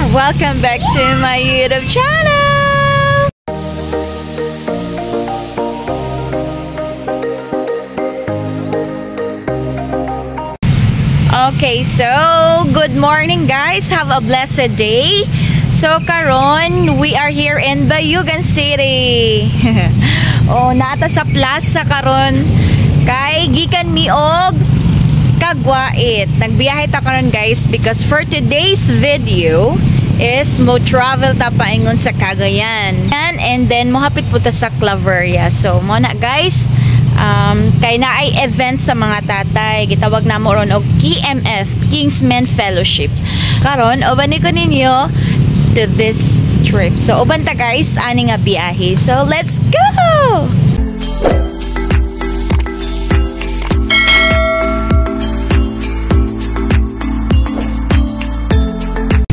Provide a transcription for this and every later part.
Welcome back to my YouTube channel! Okay, so good morning, guys. Have a blessed day. So karon, we are here in Bayugan City. Oh, naa ta sa plaza karon kay gikan mi og Kagwait. Nagbiyahe ta karon, guys, because for today's video is mo travel ta paingon sa Cagayan. And then mohapit po ta sa Claveria. So mo na, guys, kay naay event sa mga tatay, gitawag namo ron og KMF, Kingsmen Fellowship. Karon uban ko ninyo to this trip. So uban ta, guys, ani nga biyahe. So let's go!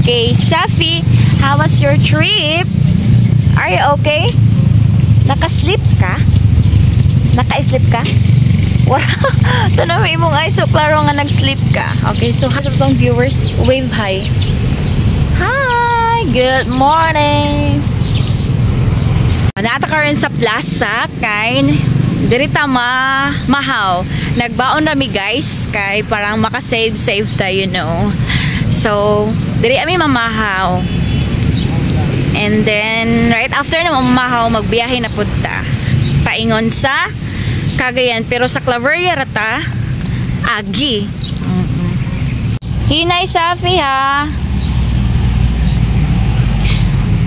Okay, Safi, how was your trip? Are you okay? Naka-sleep ka? Naka-sleep ka? Wala. Ito na may imong eyes so klaro nga nag-sleep ka. Okay, so sa itong viewers, wave hi. Hi! Good morning! Naa ta karon sa plaza kay diri ta ma mahaw. Nagbaon rami, guys, kay parang maka-save-save tayo. So, diri ami mamahaw. And then, right after na mamahaw, magbiyahe na pud ta paingon sa Cagayan. Pero sa Claveria rata, agi. Hinay, Safi, ha.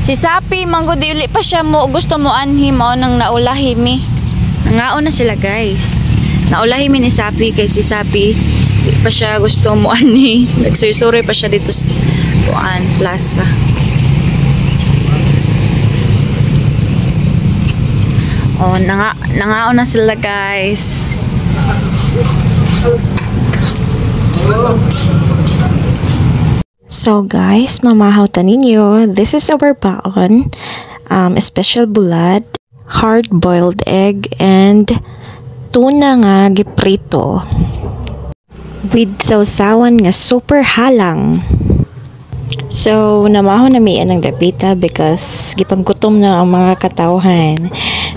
Si Sapi, manggo dili pa siya mo gusto mo anhi mo nang naulahi mi. Nangaon na sila, guys. Naulahi mi ni Sapi kay si Sapi di pa siya gusto mo ani. Nagsuy-suroy pa siya dito sa kuan plaza. Oh, nangaon na sila, guys. So guys, mamahaw ta ninyo. This is our baon. Special bulad, hard-boiled egg, and tuna nga giprito. With sausawan nga super halang. So, namahaw na mi ng dapita because gipanggutom na ang mga katawhan.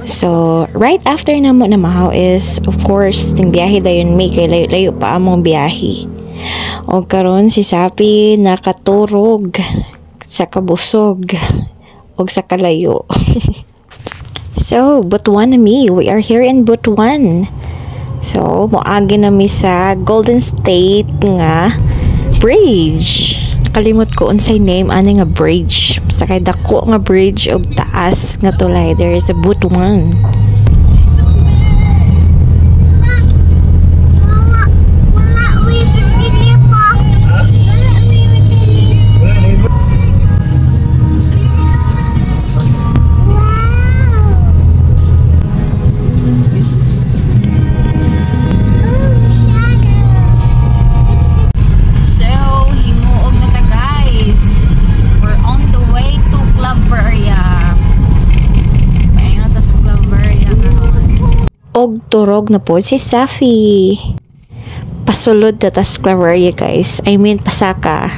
So, right after namo namahaw is, of course, ting biyahe dayon mi kay layo-layo pa among biyahe. O karon si Sapi nakaturog sa kabusog og sa kalayo. So, Butuan na mi. We are here in Butuan. So, moagi na mi sa Golden State nga bridge. Nakalimot ko unsay name ani nga bridge. Basta kay dako nga bridge og taas nga tulay. There is a Butuan. Wala, wala, pa. Wala, wala. Wow! Oh, shadow. So, himuog na ta, guys. We're on the way to Claveria. Paingon ta sa Claveria karon. Og turog na po si Safi. Pasulod na tas Claveria, guys. I mean, pasaka.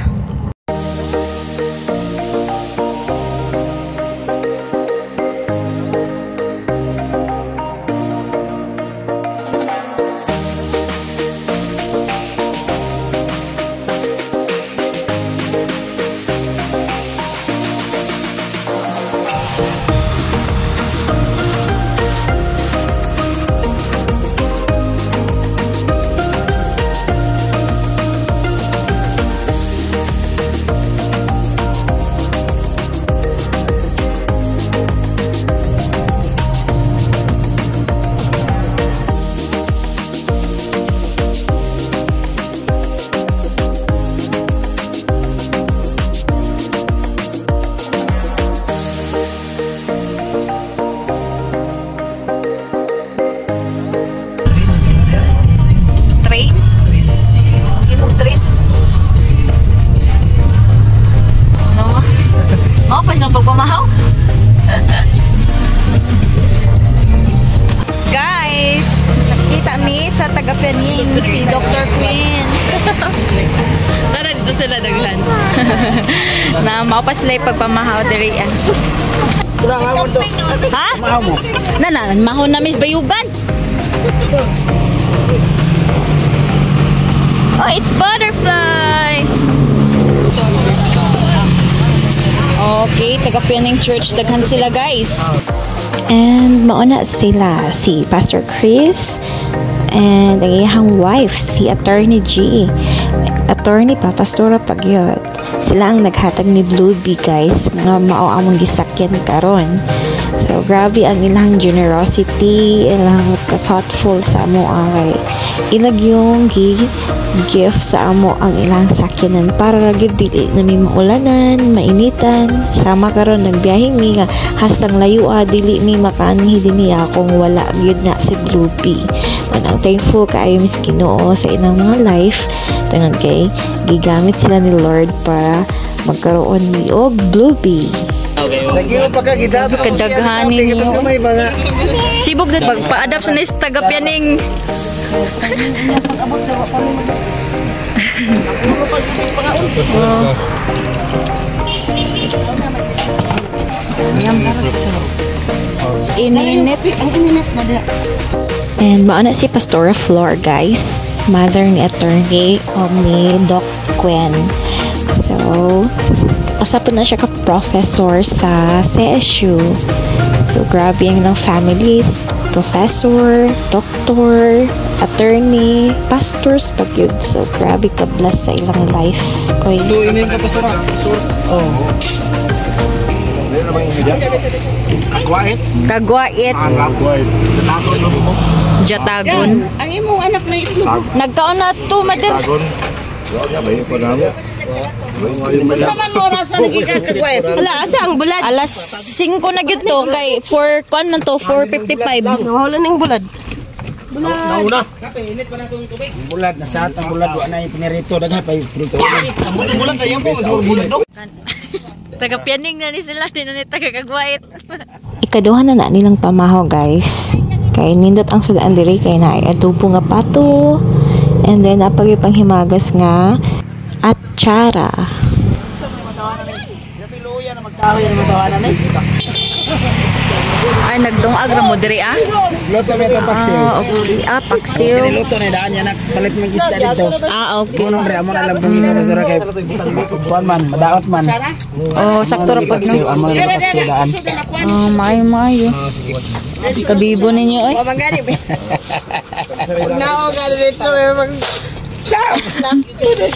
Na mao pa sila pagpamahaw diri ah. Ha? Na na, mahaw na miss bayugan. Oh, it's butterfly. Okay, taga Pianing Church daghan sila, guys. And mauna sila si Pastor Chris and ang iyang wife si Attorney G. Attorney pa, pastora pa gyud. Sila ang naghatag ni Blue Bee, guys, nga mao among gisakyan karon. So grabe ang ilang generosity, ilang thoughtful sa amo ang kay ilag yung gi gift sa amo ang ilang sakyanan para ra gyud dili na mi maulanan, mainitan. Sama karon nagbiyahe mi nga hastang layo ah, dili mi makaanhi dinhi kung wala gyud na si Blue Bee. Manang thankful kaayo mis Ginoo sa ilang mga life tungod kay gigamit sila ni Lord para magkaroon mi og Blue Bee. Kadaghanin ninyo. Sibog na pagpa-adapt sa nis taga Pianing. Oh. Ininit. And mauna si Pastora Flor, guys. Mother ni attorney o ni Doc Gwen. So, usapan na siya ka professor sa CSU. So, grabe ang ilang families. Professor, doctor, attorney, pastors pag yun. So, grabe ka bless sa ilang life. Oy. Kagwait. Kagwait. Kagwait. Sa tagon mo. Jatagon. Ang imong anak na itlog. Nagkaon na to, mother. Tagon. Sa man oras na nagikakagwait. Wala, asa ang bulad? Alas 5 na gyud to kay 4 kuan na to, 4:55. Nawala ning bulad. Nauna. Bulad na sa ang bulad wa na yung pinirito daghay pa yung prito. Ang bulan kaya po siguro bulan do. Taga Pianing na ni sila, di na ni taga Kagwait. Ikaduha na na nilang pamahaw, guys. Kay nindot ang sulaan diri kay naay adobo nga pato. And then apag panghimagas nga atsara. Ay, nagdungag ra mo diri ah. Luto may itong paksiw. Ah, okay. Ah, paksiw. Luto na daan yan palit mo isda dito. Ah, okay. Kuno bre amo na lang pangina pastora kay kuan man madaot man. Oh, sakto ra pag Paksiw no. amo na paksiw daan. Oh, maayo maayo. Kabibo ninyo oy. Nao ka dito mag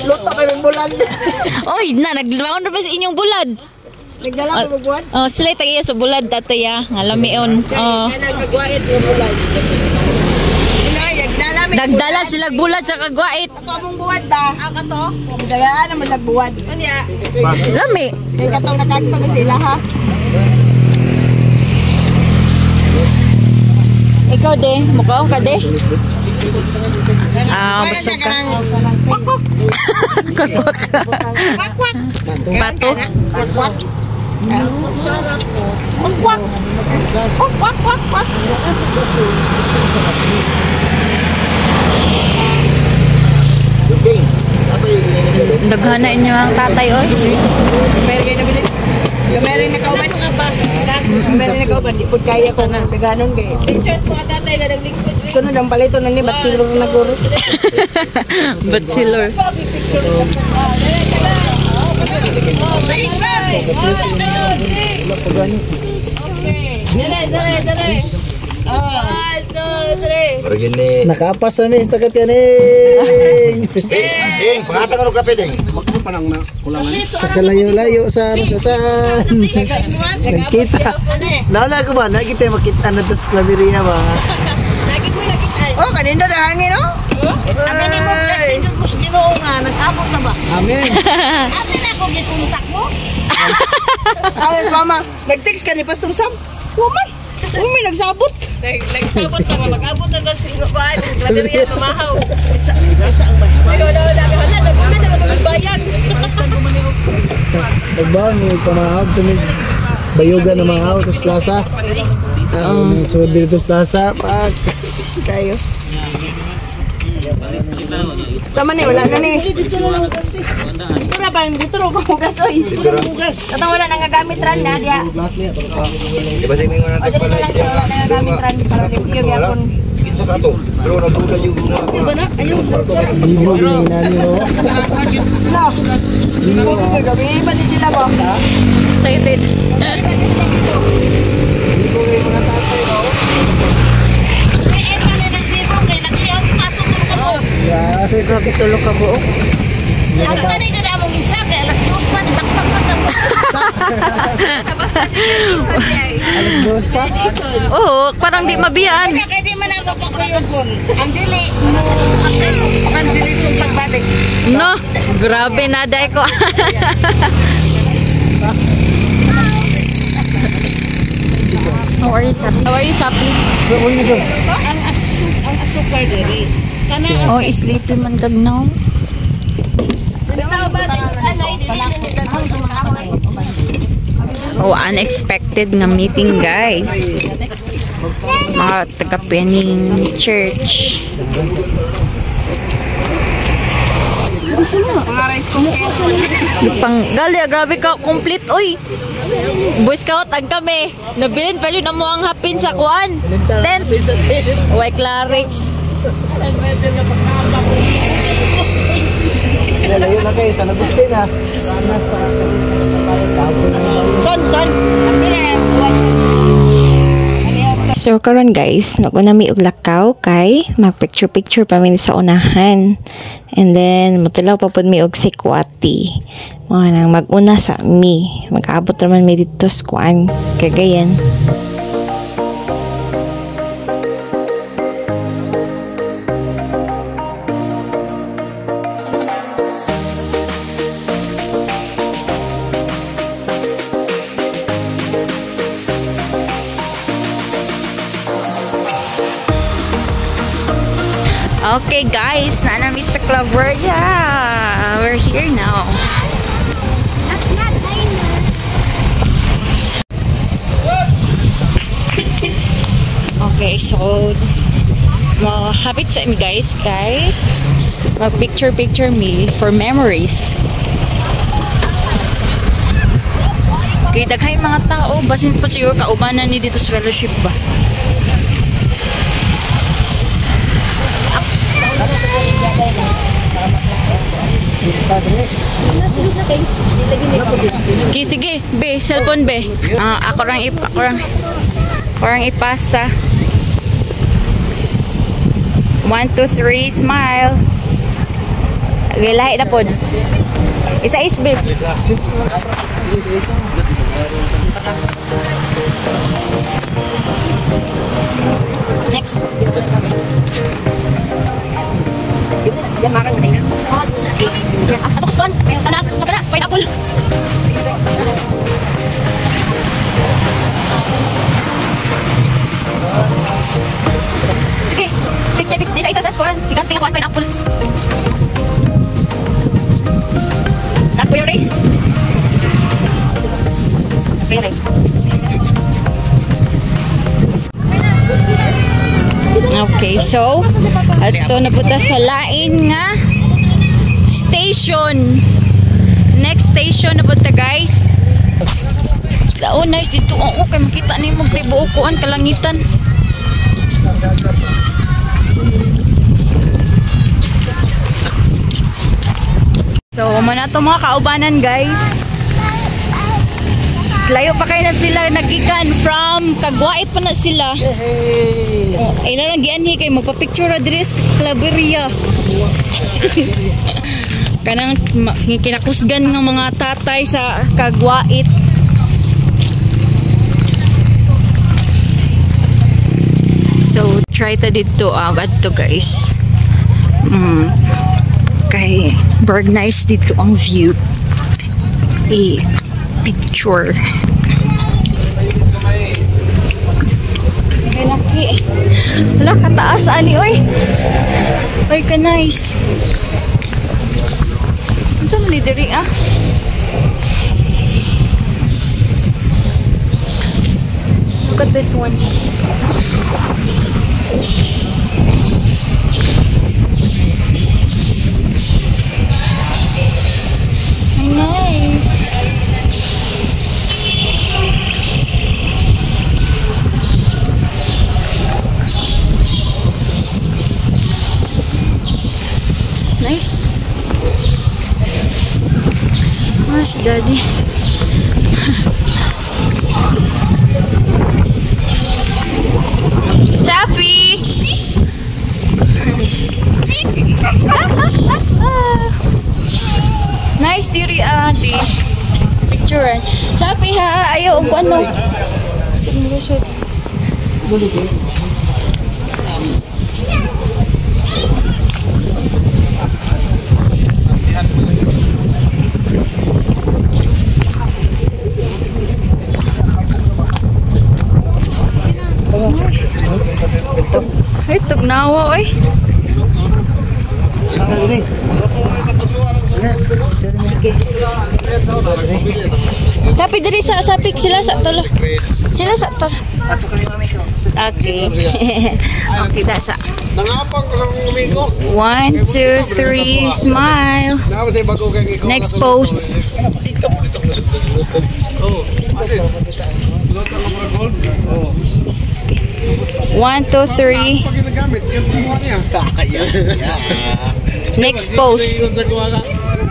Luto kay ng bulad. Oy, na naglaon ra ba sa inyong bulad? Nagdala ko buwan. Oh, sila tagiya sa bulad tataya, nga lamion. Oh. Nagkagwait nga bulad. Nagdala may Nagdala sila bulad sa Kagwait. Ato among buwad ba? Ang kato? Dayaan naman nagbuwad. Unya. Lami. Kay katong nakadto ba sila ha? Ikaw de, mukaon ka de. Ah, busog ka. Kakwak. Pato. Kwak. Kwak. Kwak kwak kwak. Daghana inyo ang tatay oy. Kamera na kauban mga bus. Kamera na kauban di pud kaya ko nga daghanon kay. Pictures mo tatay nga naglingkod. Sunod ang palito na ni batsilor na guro. Batsilor. Dere dere dere. 1 2 3. Nakapas na ni sa Kapianing. Ding, pangatang ano kape ding. Sa kalayo-layo sa saan. Nagkita. Nala ko ba nakita makita na to sa Claveria ba. Oh, kanindot ang hangin oh. Amin mo blessing ko sa Ginoo nga nag-abot na ba? Amen. Amin ako gikontak mo. Ay, mama, nag-text ka ni Pastor Sam. Woman, umi nagsabot. Nagsabot pa nga mag-abot na sa kuan, Claveria mamahaw. Ayaw na hala naguna na magbayag. Nagbaon mo pamahaw to ni Bayugan na mahaw to plaza. Ang sud dito sa plaza pak. Kayo. Sama ni, wala na ni. Dito na ba? Dito na ba hugas oy? Katong wala nang gagamit ran na diya. Di ba sa inyo nga O dili na lang wala nang gagamit ran para limpyo gyapon. Sa kato. Pero nagduda yung Diba na? Ayaw. Libo yung inani mo. No. Gabi pa ni sila ba? Excited. Libo yung mga tatay, no? Grabe, Grabe tulog ka buok. Alas dos pa. Oo, parang di mabiyaan. Kaya di man ako pakuyugon. Ang dili mo ang dili sa pagbalik. No, grabe na dai ko. How are you, Sapi? How are you, Sapi? Ang asu ang asukar diri. Kana Oh, sleepy man kag now. bitaw ba anay dili Oh, unexpected nga meeting, guys. Mga taga-Pening Church. Pang gali, grabe ka complete oy. Boy Scout ang kami. Nabilin pa yun na mo ang hapin sa kuan. Tent. Way Clarix. Layo na kayo, San Agustin ha. Son son. So karon guys, naguna mi og lakaw kay mag picture picture pa mi sa unahan. And then mutilaw pa pud mi og sikwati. Mga nang mag-una sa mi. Mag-abot raman mi didto sa kuan, Cagayan. Okay guys, naa na mi sa Claveria. We're here now. Okay, so hapit sa mi guys kay mag picture picture me for memories. Okay, daghay mga tao, basin po siguro kaubanan ni dito sa fellowship ba. Sige, sige, be, cellphone be. Ah, ako rang ipasa. 1, 2, 3, smile. Okay, lahi na pod. Isa is, babe. Next. Atok swan. Anak, sa kana, pineapple. Sige, sige, sige, isa sa swan. Giganti ako ang pineapple. Last Kuya Ray. Kuya Ray. Okay, so ato na punta sa lain nga station. Next station na punta guys. Oh, nice dito. Oo, kay makita nimo tibuok kuan kalangitan. So, mo na to mga kaubanan guys. Layo pa kayo na sila nagikan from Kagwait pa na sila. Hey! Oh, ay na lang gianhi kay magpa-picture ra diri sa Claveria. Kanang kinakusgan ng mga tatay sa Kagwait. So try ta dito adto guys. Kay berg nice dito ang view. Eh picture. Ay, laki. Hala, kataas ani oy. Oy, ka nice. Unsa man ni diri ah? Look at this one. Ah, si Daddy. Chaffy! Nice diri ate. Picturean. Chaffy ha, ayaw og ano. Sa mga. Ay, tugnawa oy. Sige. Tapi diri sa sapik sila sa tolo. Sila sa tolo. Okay. Okay, da sa. Nangapang ko lang amigo. 1, 2, 3, smile. Next pose. Oh. Ate. Oh. 1, 2, 3. Pag ginagamit, yan kumuha niya. Next pose.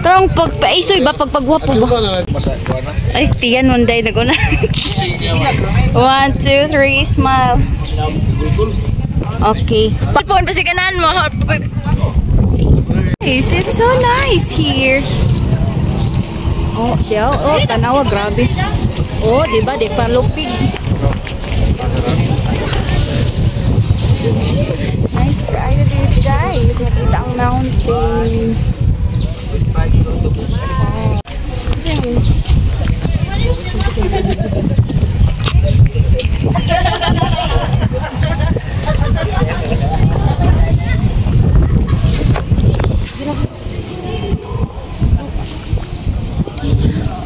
Karong pagpaisoy ba pagpagwapo ba? Ay, tiyan munday naguna. 1, 2, 3, smile. Okay. Pagpon pa si kanan mo. Guys, it's so nice here. Oh, yeah. Oh, tanawa, grabe. Oh, di ba? Di pa lupig. Nice kayo dito, guys. Makita ang mountain.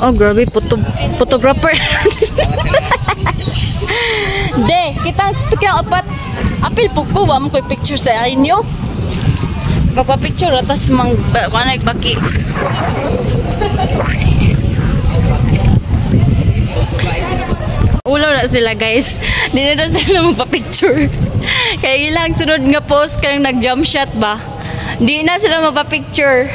Oh, grabe, photographer. De, kita kita apat apil po ko, wa mo ko'y picture sa inyo. Pagpa-picture atas mang kanay baki. Ulaw na sila, guys. Di na daw sila magpa-picture. Kaya ilang sunod nga post kang nag-jump shot ba? Di na sila magpa-picture.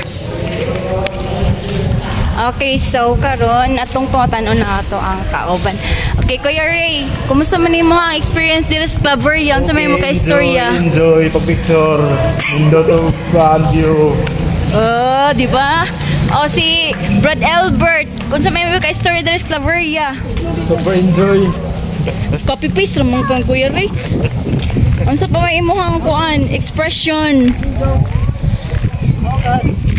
Okay, so karon atong pangutanon na ato ang kauban. Okay, Kuya Ray, kumusta man nimo ang experience dito sa Claveria? Unsa may mo ka istorya? Enjoy pag-picture. Nindot og view. Oh, di ba? O si Brad Albert, unsa may mo ka istorya dito sa Claveria? Super enjoy. Copy paste ra man kang Kuya Ray. Unsa pa may imong kuan expression?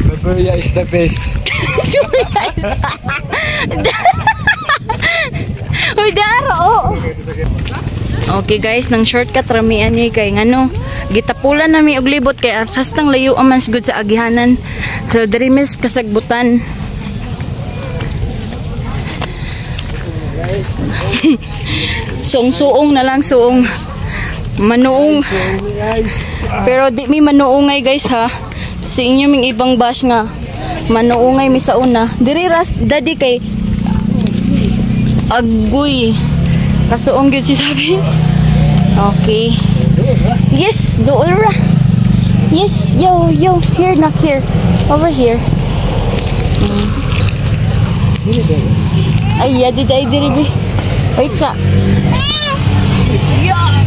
Claveria is the best. Uy, daro, oh. Okay guys, nang shortcut rami ani kay ngano, gitapulan nami og libot kay hastang layo aman good sa agihanan. So diri mis kasagbutan. Suong-suong na lang, suong. Manuong. Pero di mi manuongay guys ha. Sa inyo ming ibang bash nga manuongay mi sa una. Diri ras daddy kay agoy. Kasuong gyud si sabi. Okay. Yes, dool ra. Yes, yo, yo, here nak here. Over here. Ay, yeah, di ay diri bi. Wait sa. Yeah.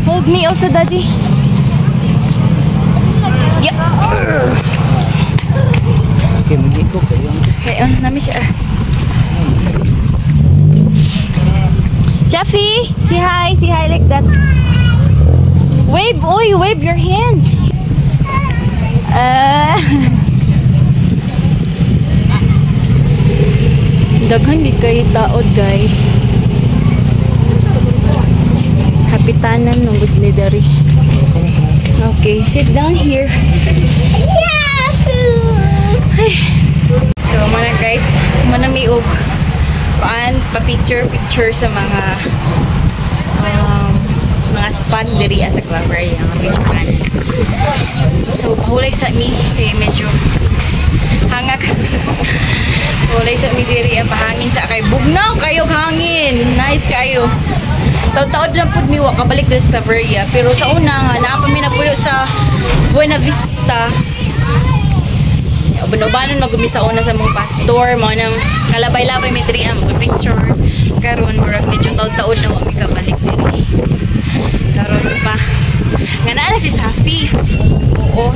Hold me also, daddy. Yeah. Okay, on nami siya. Jeffy, say hi like that. Wave, oy, wave your hand. Daghan gid kay taod, guys. Kapitanan nung good ni dari. Okay, sit down here. Ay. So, mana guys, mana mi og paan pa-picture picture sa mga mga spot diri sa Claveria nga picturean. So, pahulay sa mi kay medyo hangak. Pahulay sa mi diri pahangin sa kay bugnaw kayo hangin. Nice kayo. Taod-taod lang pud mi wa kabalik diri sa Claveria, pero sa una nga naa pa mi nagpuyo sa Buena Vista. Uban-ubanon magumi sa una sa mong pastor, mao nang kalabay-labay may diri ang mga picture. Karon murag medyo taud-taud na wa mi kabalik diri. Karon pa. Nga naa na si Safi. Oo.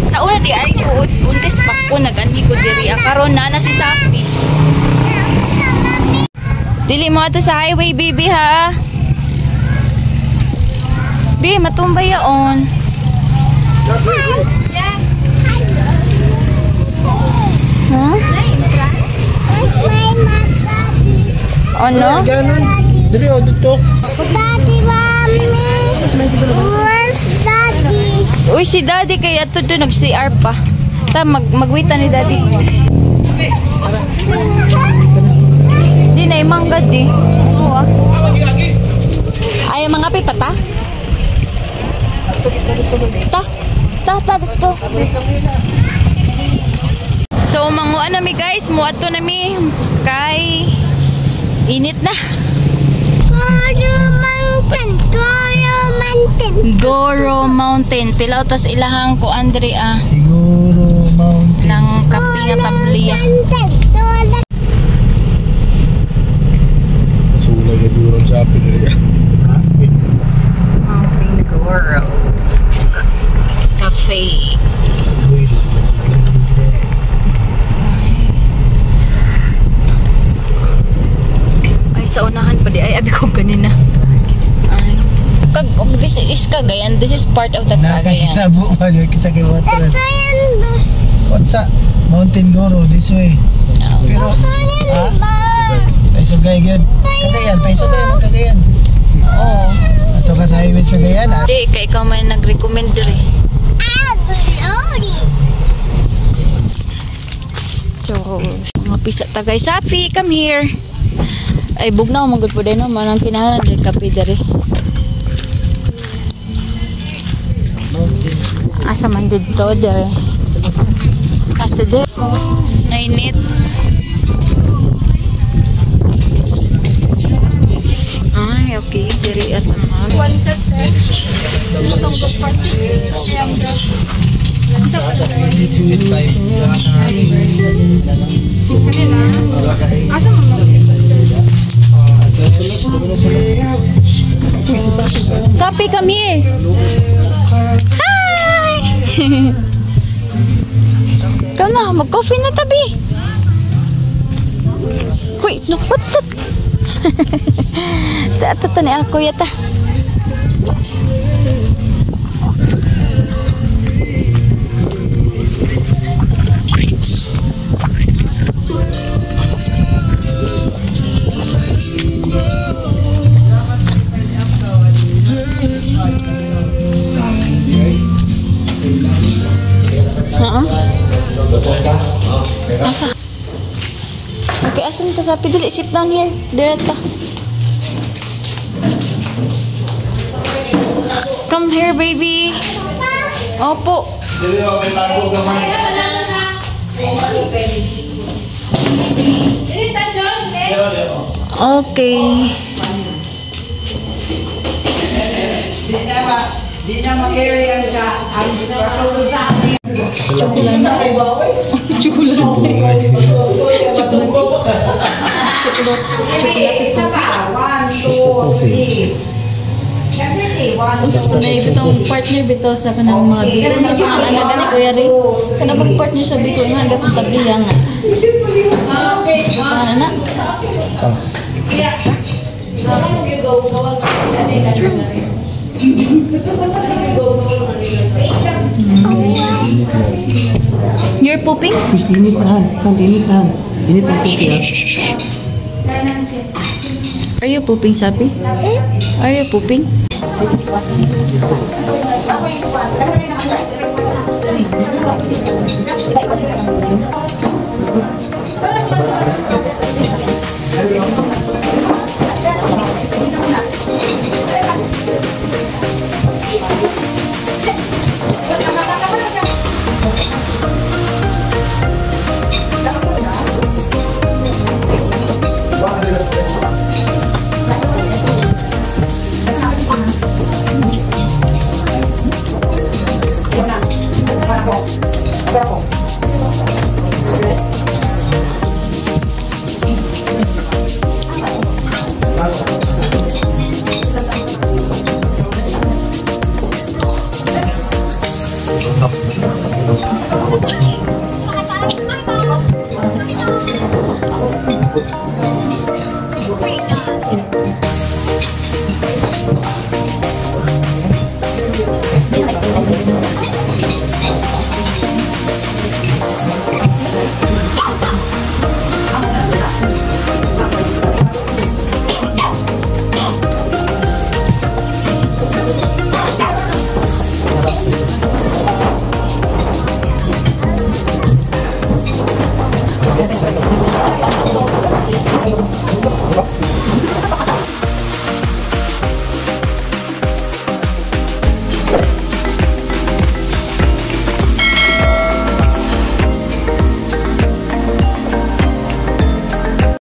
Sa una di ay tuod buntis pa ko nag-anhi ko diri. Karon naa na si Safi. Dili mo ato sa highway, baby, ha. Bi, matumbay yaon. Huh? Ano? Dili o dito. Daddy, Mommy. Where's Daddy? Uy, si Daddy kay ato do nag-CR pa. Ta mag-wait ni Daddy. Di na imanggad di. Oo ah. Ay, mga pipa ta. Ta. Ta, ta, let's go. So, manguan na mi guys, muadto na mi kay init na. Goro Mountain. Goro Mountain. Goro Mountain. Tilaw tas ilahang ko Andre ah. Siguro mountain. Nang kape nga tabliya. Mountain. Goro. Sulay ka siguro sa akin diri. Mountain Goro Cafe. Ay, sa unahan pa di. Ay, abi ko ganina. Ay. Kag, this is Cagayan. This is part of the Cagayan. Nakakitabo pa dyan sa kay water. Ito yan. What's up? Mountain Goro this way. Pero Ito yan ba? Paisugay gyud. Cagayan, paisugay man Cagayan. Oo. Ato ka sa highway sa Cagayan ah. Di, kay ikaw man nag-recommend diri. Ah, glory. So, mga pisa ta guys. Safi, come here. Ay, bugnaw man gud po din no, manang kinahanglan diri kape diri. Asa man didto diri? Hasta diri. Nainit. Ay, okay. Diri at ang mga. One set, sir. Asa man mag sir? Sapi, come here. Hi! Ikaw na, mag-coffee na tabi. Wait, no, what's that? Tata ni ako yata. Asa? Okay, asa ta sa dili, sit down here. Dire ta. Come here, baby. Opo. Okay. Di na ma-carry ang sa Chocolate. Chocolate. Chocolate. Isa pa. 1, 2, 3. Kasi 1, 2, May bitong partner bitaw sa kanang mga bitin sa mga anak gani Kuya Ray. Kanang mag partner sa bitaw nga gatong tabliya nga. Sa anak. You're pooping? Init na, han. Init na. Init ang coffee ah. Are you pooping, Sapi? Are you pooping?